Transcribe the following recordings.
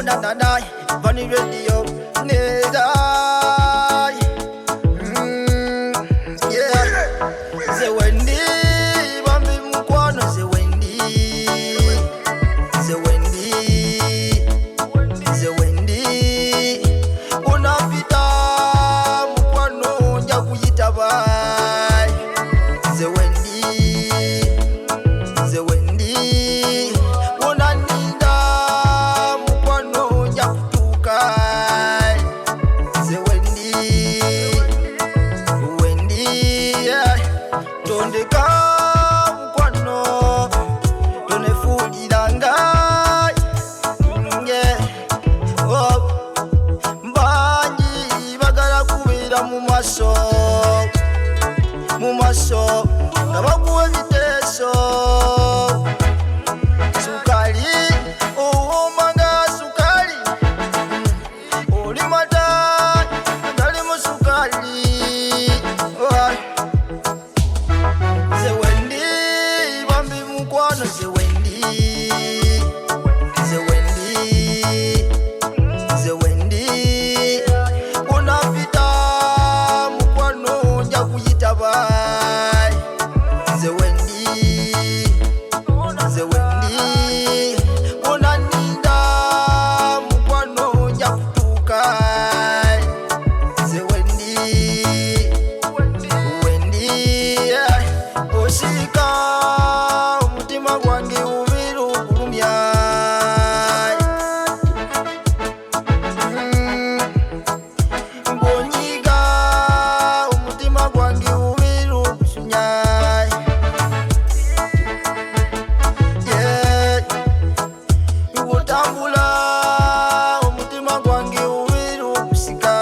na na na Bunny radio neda mm, yeah Nze wendi bambi mukwano nze wendi Nze wendi Nze wendi Unapita mukwano nja kuyita bye Nze wendi Nze wendi Unaninda mukwano nja kutuuka Nze wendi Wendi yeah. Tondeka mukwano Tonefuuliranga yeah. oh. Bangi bagala kubeera mu maaso mu maaso nga bakuwa ebiteeso sukali owoma nga sukali oli mata galimu sukali Oh. Nze wendi bambi mukwano nze wendi nze wendi nze wendi unapita mukwano nja kuyita bye nze wendi nze wendi unaninda mukwano nja kutuuka nze wendi wendi yeah. osika omutima gwange ubeera okulumya Mm. Bw'onyiga omutima gwange ubeera okusunya Yeah. Bw'otambula omutima gwange ubeera okusika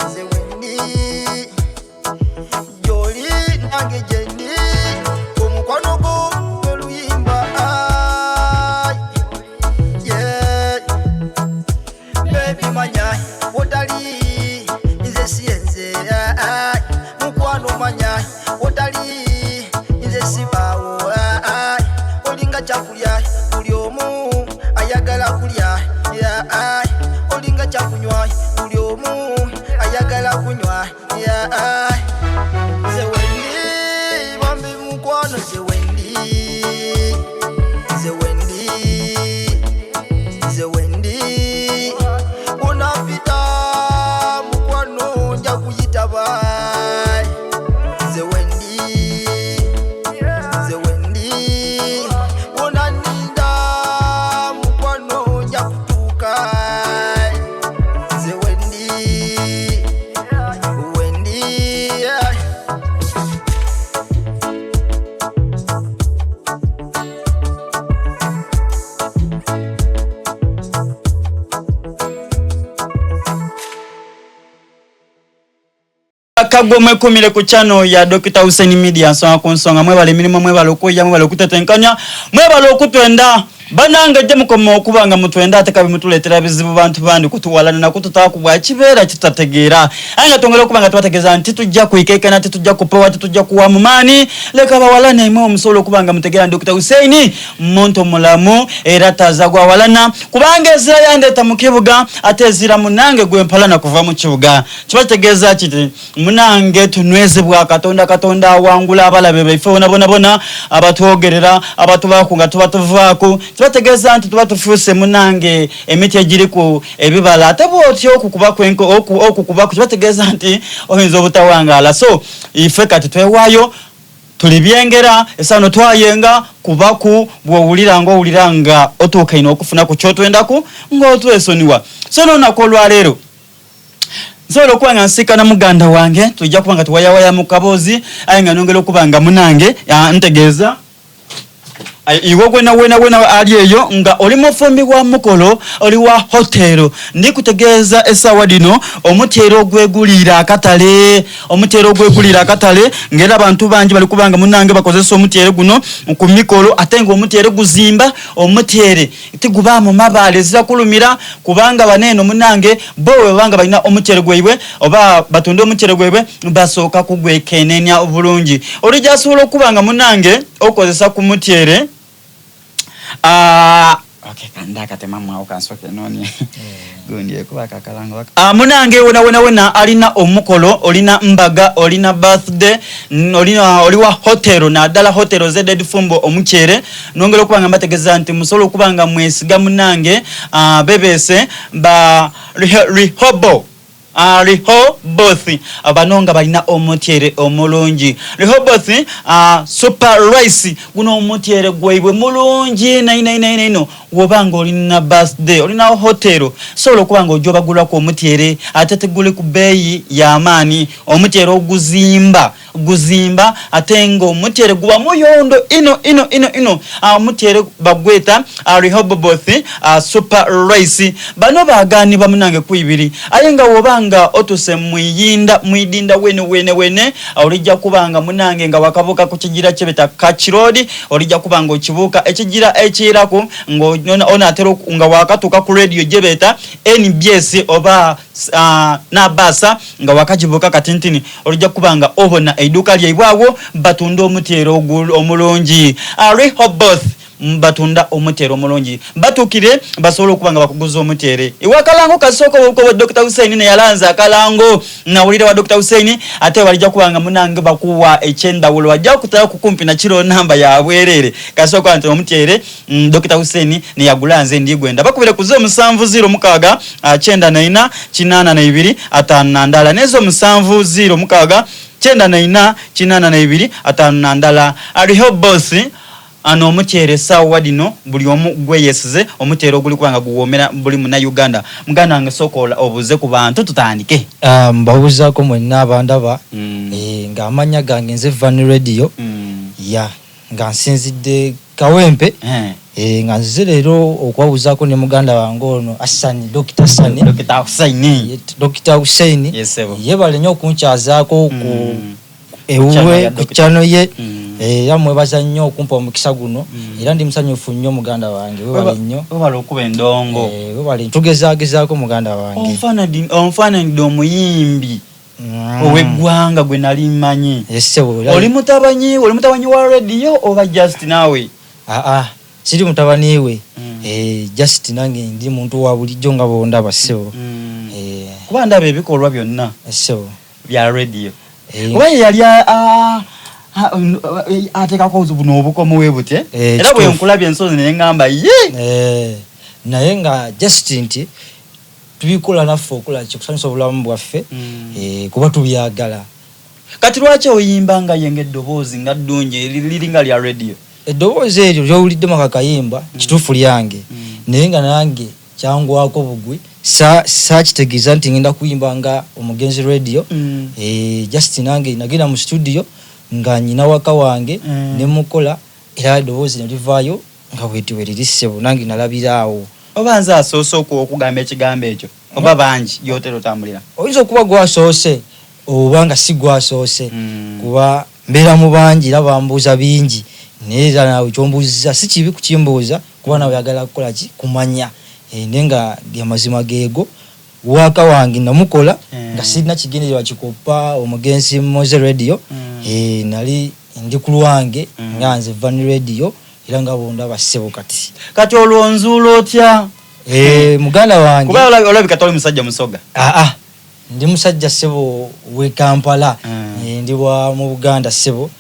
nze wendi gy'oli nange gyendi omukwano gwo gwe luyimba Ai, yeah. Baby manya wotali nze siyenze ai, mukwano manya wotali nze sibaawo ai, olinga kyakulya buli omu ayagala kulya yeah, ai, olinga kyakunywa buli omu ayagala kunywa yeah, ai. Nze wendi bambi mukwano nze wendi nze wendi nze wendi unapita mukwano nja kuyita bye nze wendi nze wendi unaninda mukwano nja kutuuka nze wendi wendi yeah. Kagwo mwekumire ku channel ya Dr. Hussein Media nsonga ku nsonga mwebale emirimu mwebale okujja mwebale okutetenkanya mwebale okutwenda banange jje mukoma okuba nga mutwenda ate kabi mutuleetera bizibu bantu bandi kutuwalana nakututaaku bwa kibeera kitutategeera aye nga twongera okuba nga tubategeeza nti tujja kwikaikana titujja kupowa titujja kuwa mu maani leka bawalana imwe omusobola okuba nga mutegeera Dr. Hussein muntu mulamu era taza gwawalana kubanga ezira yandeeta mu kibuga ate ezira munange gwempalana kuva mu kibuga kiba kitegeeza kiti munange tunywezebwa Katonda Katonda awangula abalabe baife bonabonabona abatwogerera abatubaku nga tuba tuvaaku kibategeeza nti tuba tufuuse munange emiti egiriku ebibala ate bwotyo okukubaku kibategeeza nti oyinza obutawangaala so ife kati twewaayo tuli byengera esano twayenga kubaku bwowulira nga owulira nga otuukaine okufuna ku kyotwendaku nga otwesoniwa so nolunaku olwaleero nsobola okuba nga nsiikana muganda wange tujja kuba nga tuwayawaya mu kaboozi aye nga nongera okuba nga munange ntegeeza iwe gwena wena wena ali eyo nga oli mufumbi wa mukolo oli wa hotelo ndi kutegeeza essaawa dhino omutyere ogweguliira akatale omutyere ogweguliira akatale ng'era abantu bangi bali kuba nga munange bakozesa omutyere guno ku mikolo ate nga omutyere guzimba omutyere tigubaamu mabaale ezira kulumira kubanga bano eno munange bo bwebaba nga balina omutyere gwaibwe oba batunda omutyere gwaibwe basooka kugwekenenia bulungi. Olija asobola okuba nga munange okozesa ku mutyere. Ah, okay, kanda akatemamu awo kansoke nonie gundi ekuba akakalango aka. Ah, munange wona wona wona alina omukolo olina mbaga olina birthday olina oli wa hotel nadala hotel zededfumbo omukyere nongera okuba nga mbategeza nti musobola okuba nga mwesiga munange ah, bebese ba Rehobo Rehoboth bano nga balina omutyere omulungi. Rehoboth super rice guno omutyere gwaibwe mulungi inho inho inho inho. Woba nga olina birthday olina hotel sobola okuba nga oja obagulaku omutyere ate tiguli ku beeyi ya maani. Omutyere oguzimba guzimba ate nga omutyere guba muyondo inho inho inho inho. Omutyere bagweta Rehoboth Super Rice. Bano baagaanibwa munange ku ibiri. Aye nga bw'oba nga otuuse mu iyinda, mu idinda wene wene wene, olija kuba nga munange nga wakabuuka ku kigira kye beeta Kach Road, olija kuba nga okibuuka ekigira ekiiraku nga onaatera nga wakatuuka ku radio gye beeta NBS oba Nabaasa nga wakagibuuka katintini, olija kuba nga obona eiduuka lyaibwe agho batunda omutyere omulungi. Rehoboth batunda omutyere omulungi. Batuukire basobole okuba nga bakuguza omutyere. Iwe akalango kasooka obukobo Dokita Hussein neyalanze akalango nawulira wa Dokita Hussein ate balija kuba nga munange bakuwa ekyendawulo baja kutaaku kumpi na kiro namba ya bwerere. Kasooka nti omutyere Dokita Hussein neyagula nze ndi gwenda. Bakubire ku zo musanvu ziiro mukaaga kyenda na ina kinaana na ibiri ataanu na ndala n'ezo musanvu ziiro mukaaga kyenda na ina kinaana na ibiri ataanu na ndala. Rehoboth ano omutyere esaawa dhino buli omu gweyesize omutyere oguli kuba nga guwoomera buli Munauganda. Muganda wange sooka obuuze ku bantu tutandike. Mbabuuzaako mwenna abandaba nga amannya gange nze Van Radio yeah. Nga nsinzidde Kawempe nga nzize leero okwabuzaako ne muganda wange ono Hassan, Dokita Hassan. Dokita Hussein. Dokita Hussein. Yes, ssebo. Yebale nnyo okunkyazaako ku ewuwe ku channel ye. Era mwebaza nnyo okumpa omukisa guno. Era ndi musanyufu nnyo muganda wange. Webale nnyo. Webale okuba endongo. Webale tugezaagezaako muganda wange. Onfaananidde omuyimbi. ow'eggwanga gwe nali mmanyi. Yes ssebo. Oli mutabanyi oli mutabanyi wa radio oba just naawe? Aa siri mutabani we eh, just nange ndi muntu wa bulijjo nga bwondaba ssebo. Eh. Kuba ndaba ebikolwa byonna Ssebo. bya radio. Eh. Kuba ye yali ateekako buno obukomo we buti eh? Eh, Era bwe kituufu. nkulabye ensozi ne ngamba ye. Eh, naye nga just nti Tubikola naffe okola ki okusanyusa obulamu bwaffe eh, kuba tubyagala. Kati lwaki oyimba nga ye nga eddoboozi nga ddungi liri nga lya radio? Eddoboozi eryo ly'owuliddemu ako akayimba kituufu lyange naye nga nange kyangwako bugwi saakitegeeza nti ngenda kuyimba nga omugenzi Radio eh, just nange nagenda mu studio nga nyina waka wange ne mukola era eddoboozi ne livaayo Nga bweti weriri ssebo nange nalabira awo. Oba nze asoose okugamba ekigambo ekyo oba bangi gyotera otambulira? Oyinza okuba gwe asoose oba nga si gwe asoose kuba mbeera mu bangi era bambuuza bingi naye era naawe ky'ombuuzizza si kibi kukimbuuza kuba naawe oyagala kukola ki? Kumanya naye nga ge mazima geego. Waaka wange namukola nga sirina kigendererwa kikoppa omugenzi Moze Radio, nali ndi ku lwange nga nze Van Radio. Era nga bwondaba ssebo kati. Kati olwo onzuula otya? Eeh muganda wange. Kuba olabika toli musajja musoga. Aa ndi musajja ssebo we Kampala. Eeh ndi wa mu Buganda ssebo.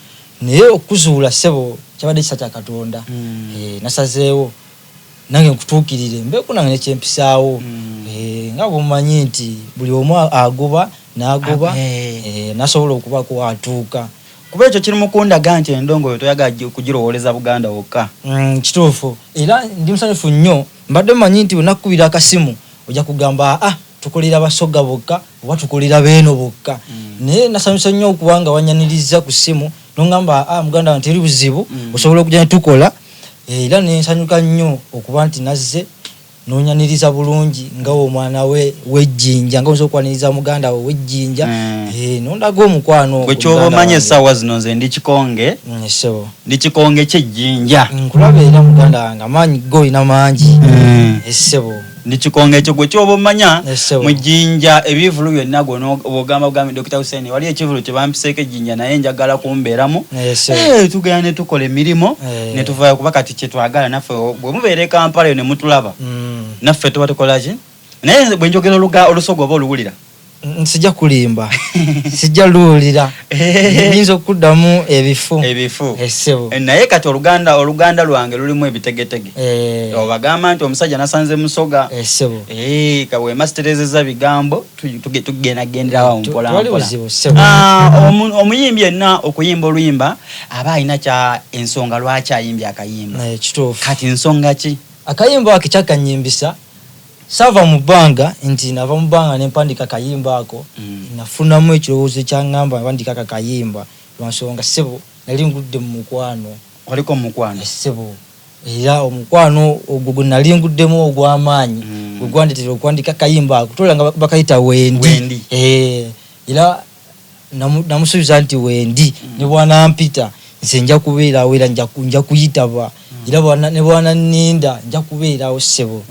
Naye okukuzuula ssebo kyabadde kisa kya Katonda. Eeh nasazeewo nange nkutuukirire mbeeko nange ne kye mpisaawo. Eeh nga bw'omanyi nti buli omu agoba n'agoba eeh n'asobola okubaako w'atuuka. Kuba ekyo kiri mu kundaga nti endongo yo toyagala kugirowooleza Buganda wokka. Kituufu era ndi musanyufu nnyo. Mbadde mmanyi nti bwenakukubira akasimu ojja kugamba aa tukolera Basoga bokka oba tukolera Beeno bokka. Naye nasanyuse nnyo okuba nga wannyanirizza ku ssimu n'ongamba aa muganda wange teri buzibu osobola okujja ne tukola era ne nsanyuka nnyo okuba nti nazze Nonyaniriza bulungi nga omwana we wejjinja nga oyinza okwaniriza muganda wo owejjinja mm. Eh, nondaga omukwano gwe kyoba omanya essaawa zino nze ndi kikonge mm, ssebo ndi kikonge kyejjinja nkulaba era muganda wange amaanyi go olina mangi mm. Essebo eh, Ndi kikonge ekyo gwe kyoba omanya Yes, sir. mu Jinja ebivulu byonna gw'ogamba bugambi Dokita Hussein waliyo ekivulu kye bampiseeko e Jinja naye njagala kumbeeramu. Yes, sir. Eh, tugenda ne tukola emirimu Eh. ne tuvaayo kuba kati kye twagala naffe bwe mubeera e Kampala eyo ne mutulaba naffe tuba tukola ki? Naye bwe njogera olusoga oba oluwulira? Sijja kulimba, sijja luwulira, nyinza okuddamu ebifu. Ebifu. Eh, ssebo. Eh, naye kati oluganda oluganda lwange lulimu ebitegetege. Eh. Obagamba nti omusajja nasanze musoga. Eh, ssebo. Eh, ka wema siterezeza bigambo tugenda genderawo mpola Tewali mpola. buzibu, ssebo. Ah, omuyimbi yenna okuyimba oluyimba aba alina kya ensonga lwaki ayimbye akayimba. Eh, kituufu. Kati nsonga ki? Akayimba ako kyakanyimbisa. Saava mu bbanga nti nava mu bbanga ne mpandiika akayimba ako, nafunamu ekirowoozo ekyangamba mpandiike ako akayimba lwa nsonga ssebo nali ngudde mu mukwano. Waliko mu mukwano? Ssebo era omukwano ogwo gwe nali nguddemu ogw'amaanyi gwe gwandeetera okuwandiika akayimba ako tola nga bakayita Wendi. Wendi. Eh, era namusuubiza nti wendi ne bw'anampita nze nja kubeerawo era nja kuyitaba era ne bw'ananninda nja kubeerawo ssebo.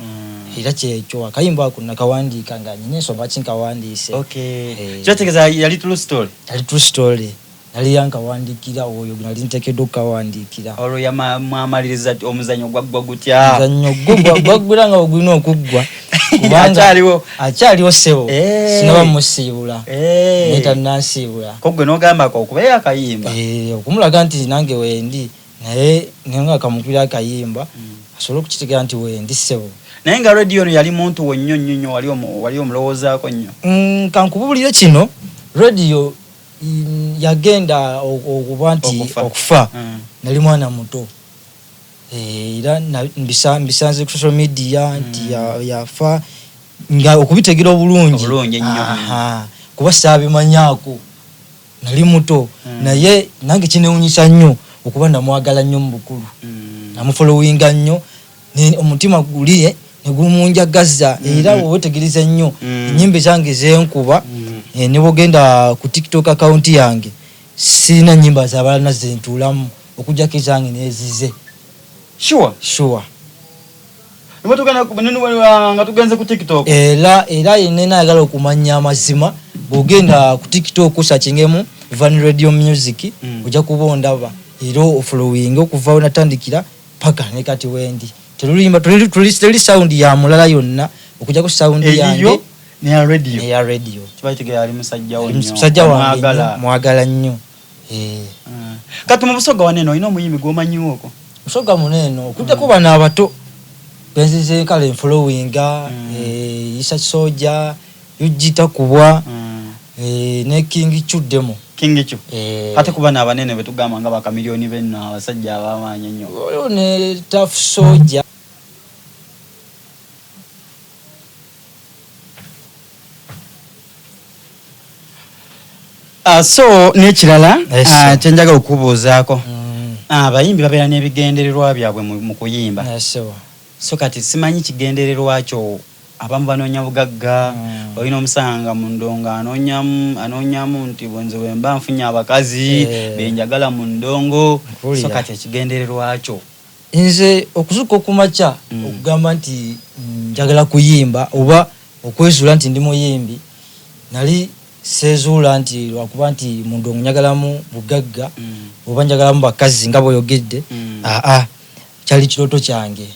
Era kyekyo akayimba ako nakawandiika nga nina ensonga lwaki nkawandiise. Okay. Eh. Kyotegeeza yali true story? Yali true story. Nali yankawandiikira oyo gwe nali nteekeddwa okukawandiikira. Olwo mwamaliriza omuzannyo gwaggwa gutya? Omuzannyo gwo gwaggwera nga bwe gulina okuggwa. Kubanga Akyaliwo? Akyaliwo ssebo. Eh. Sinnaba mmusiibula. Eh. Naye tannansiibula. Ko ggwe n'ogamba okubeeyo akayimba? Eh, okumulaga nti nange wendi naye naye nga kamukubira akayimba asobole okukitegeera nti wendi ssebo. Naye nga Radio ono yali muntu wo nnyo nnyo nnyo, wali omulowoozaako nnyo? Kankubuulire kino, Radio yagenda okuba nti Okufa. okufa nali mwana muto. Era mbisanze ku social media nti yafa nga okubitegera obulungi. Obulungi ennyo. Aha, kuba saabimanyaako nali muto. Naye nange kinewunyisa nnyo okuba namwagala nnyo mu bukulu. Namufollowinga nnyo, omutima guli ne gumunjagaza. Era bw'owetegereza ennyo ennyimba zange zenkuba, ne bw'ogenda ku TikTok account yange sirina nnyimba z'abalala ze ntuulamu okuggyako ezange n'ezize. Sure? Sure. Niba tugenda ku, nini, wa, nga tugenze ku TikTok. Era, era yenna ayagala okumanya amazima, bw'ogenda ku TikTok osakingemu Van Radio Music, ojja kuba ondaba era ofollowinge okuva we natandikira paka ne kati wendi. Terulimba, tuli, tuli, teri sound ya mulala yonna okuggyako sound Eyiyo yange n'eya radio. N'eya radio. Kiba kitegeera ali musajja wo Ali nnyo. musajja wange nnyo, Mwagala. mwagala nnyo. Kati mu Busoga wano eno olina omuyimbi gw'omanyiwo okwo? Busoga muno eno okujjako bano abato benzize kale nfollowinga, Isa Soja, UG Takubwa, ne King Chu Demo. King Chu? Ate ku bano abanene be tugamba nga bakamiliyoni b'enno abasajja ab'amaanyi ennyo. Waliwo ne Tough Soja. So n'ekirala, Yes, sir. kye njagala okukubuuzaako. Abayimbi babeera n'ebigendererwa byabwe mu kuyimba. Yes, sir. So kati simanyi kigendererwa kyo, abamu banoonya bugagga, olina omusanga mu ndongo anoonyamu nti nze bwe mba nfunye abakazi, be njagala mu ndongo. Mpulira. So kati ekigendererwa kyo. Nze okuzuukuka okumakya okugamba nti njagala kuyimba oba okwezuula nti ndi muyimbi, nali seezuula nti lwakuba nti mu ndongo njagalamu bugagga oba njagalamu bakazi nga bw'oyogedde. Aa, kyali kirooto kyange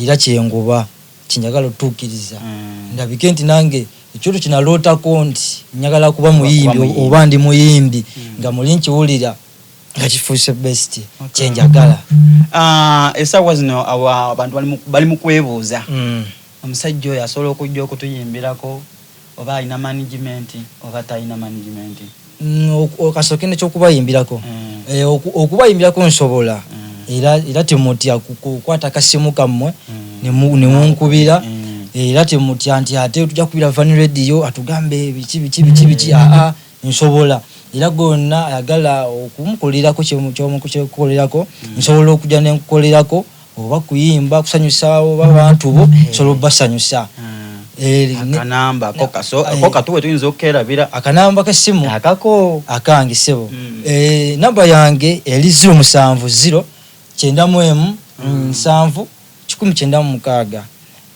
era kyengoba kyenjagala otuukiriza. Ndabike nti nange ekirooto kye nalootako nti njagala kuba muyimbi oba ndi muyimbi nga muli nkiwulira nga kifuuse best kyenjagala. Essaawa zino abantu bali mu kwebuuza. Omusajja oyo asobola okujja okutuyimbirako oba alina management oba talina management? Kasooke n'ekyokubayimbirako. Okubayimbirako nsobola. Era temutya kukwata kasimu kammwe ne munkubira. Era temutya nti ate tujja kukubira Van Radio atugambe biki biki biki biki. Aa, nsobola. Era gonna ayagala okumukolerako ky'omukolerako, nsobola okujja ne nkukolerako oba kuyimba kusanyusa oba abantu bo, nsobola okubasanyusa. Akanamba ko ko katuwe tuyinza okukeerabira. Akanamba k'essimu? Akako. Akange ssebo. Namba yange eri ziro musanvu ziro kyenda mu emu, nsanvu, kikumi kyenda mu mukaaga.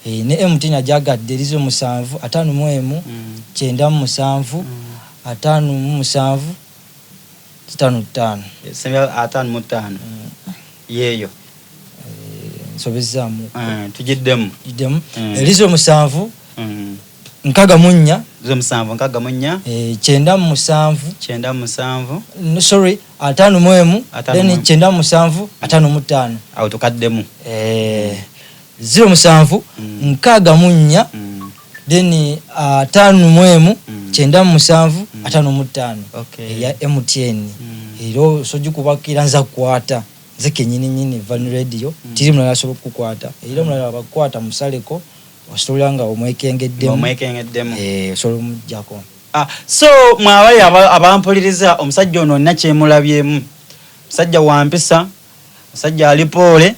Eh, ne MTN agyagadde eri 07 51 97 57 55. 55 yeeyo. Nsobezzaamu. Tugiddemu. Giddemu. Eri 07 64. 07 64. 97. 97. No, sorry, 51 then 97 55. Awo tukaddemu. 07 64 then 51 97 55. Okay. Eya MTN. Era osojikubako era nza kukwata nze kenyini nyini Van Radio, tiri mulala asobola okukukwata, era omulala bakukwata musaleko osobola nga omwekengeddemu. Omwekengeddemu. Osobola omujjako. So mwabayi abampuliriza, omusajja ono nina kyemulabyemu, musajja wampisa, musajja ali poole.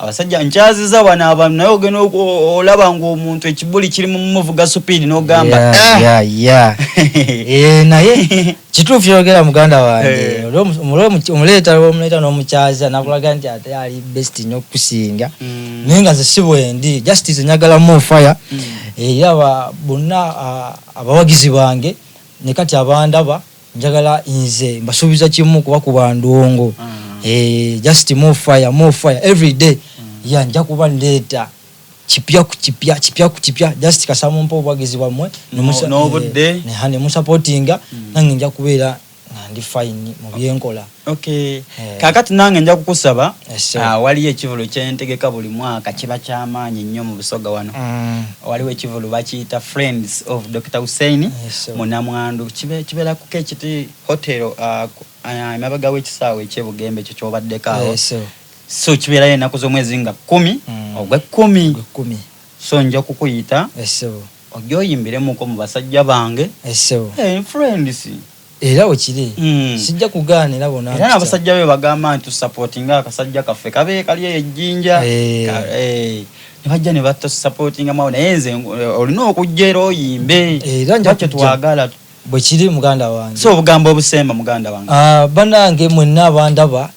Abasajja nkyaziza wano abantu, naye ogenda olaba ng'omuntu ekibuli kiri mu muvuga supiidi n'ogamba, Naye kituufu kyogera muganda wange. Omuleeta omuleeta n'omukyaza nakulaga nti ate ali best nnyo okukusinga, naye nga nze si bwendi, just nze njagala more fire. Era bonna abawagizi bange ne kati abandaba, njagala nze mbasuubiza kimu, kuba kuba ndongo, just more fire, more fire every day. Ya nja kuba ndeeta kipya ku kipya, kipya ku kipya, just kasaba mumpe obuwagizi bwammwe n'obudde. Ne musupportinga, nange nja kubeera nga ndi fine mu byenkola. Okay. Kakati nange nja kukusaba, Yes, sir. Waliyo ekivulu kyentegeka buli mwaka, kiba kyamaanyi nnyo mu Busoga wano. Waliwo ekivulu bakiyita Friends of Dr Hussein Yes, sir. Munamwandu. Kibeera ku Kekiti Hotel, emabega w'ekisaawe ekyebugembe ekyo kyobaddeko awo. Yes, sir. So kibeerayo ennaku z'omwezi nga 10 ogw'ekkumi. Ogw'ekkumi. So nja kukuyita Yes, sir. ojja oyimbiremukko mu basajja bange. Yes, sir. Hey, friends. Era wekiri, sijja kugaana era bona. Era n'abasajja be bagamba nti tusupportinga akasajja kaffe kabe kali eyo ejjinja. Ne bajja ne batusupportinga mwawo, naye nze olina okujja era oyimbe. Era nja Lwaki kujja. twagala. Bwe kiri muganda wange. So obugambo obusemba muganda wange. Bannange mwenna abandaba,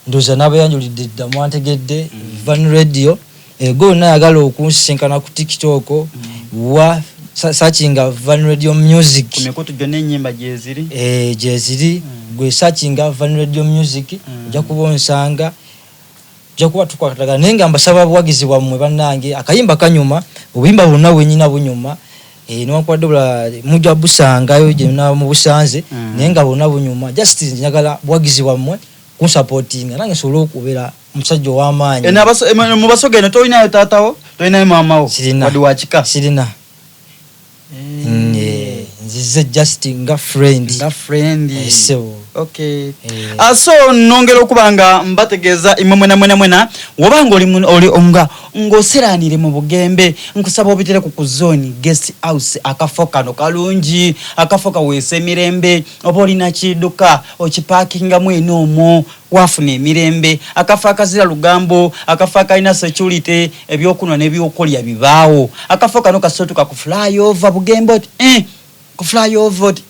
ndowooza n'abayanjulidde dda mwantegedde. Van Radio ego yonna ayagala okunsisinkana ku TikTok, wa searchinga Van Radio Music. Ku mikutu gyonna ennyimba gyeziri. Gyeziri. Gwe searchinga Van Radio Music, ojja kuba onsanga, ojja kuba tukwatagana, naye nga mbasaba buwagizi bwammwe bannange. Akayimba kanyuma, obuyimba bwonna bwenyina bunyuma, newankubadde bulala mujja busangayo gye mubusanze, naye nga bwonna bunyuma. Just njagala buwagizi bwammwe kunsupportinga nange nsobole okubeera omusajja ow'amaanyi. Mu Basoga eno tolinayo taatawo, tolinayo maamawo? Sirina. Wadde wakika? Sirina. Nzize just nga friend. Nga friend. Sebo. Okay. So nongera okuba nga mbategeeza imwe mwena mwena mwena, wobanga oli oli nga ng'oseranire mu Bugembe, nkusaba obitire ku Zone Guest House. Akafo kano kalungi, akafo kaweesa emirembe. Oba olina kiduka okipakingamu eno omwo wafuna emirembe. Akafo akazira lugambo, akafo akalina security, ebyokunwa n'ebyokulya bibaawo. Akafo kano kasotuka ku flyover Bugembe oti, ku flyover oti,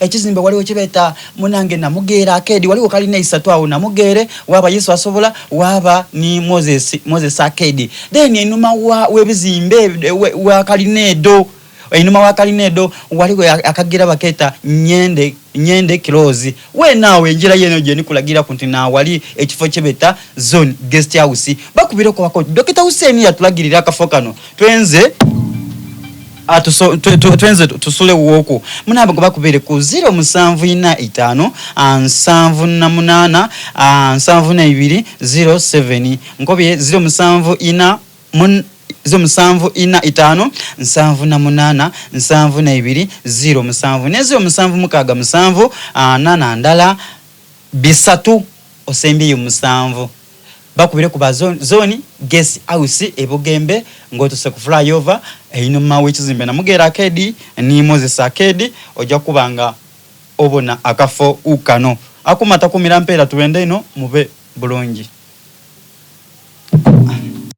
ekizimbe waliwo kibeeta munange Namugeere Arcade, waliwo kalina isatu awo Namugeere, waba Yesu asobola, waba ni Moses Arcade. Then enuma w'ebizimbe wa kalina edo, einuma wa kalina edo waliwo akagira bakeeta Nyende Close. Wenaawe enjira yeno gye nikulagiraku nti naawali ekifo kyebeta Zone Guest House. Bakubireko bako Dr Hussein yatulagirira akafo kano, twenze twenze tusule wooku munaabo gwe bakubire ku 0745 78 72 07. Nkobye 074 0745 78 72 07 ne 0767 4 ndala 3 osembyeyo 7. Bakubire ku ba Zone Guest House ebugembe ng'otuse ku flyover einuma w'ekizimbe Namugeera Arcade ni Moses Arcade, ojja kuba nga obona akafo ukano. Akuma takumira mpeera, tubende ino mube bulungi.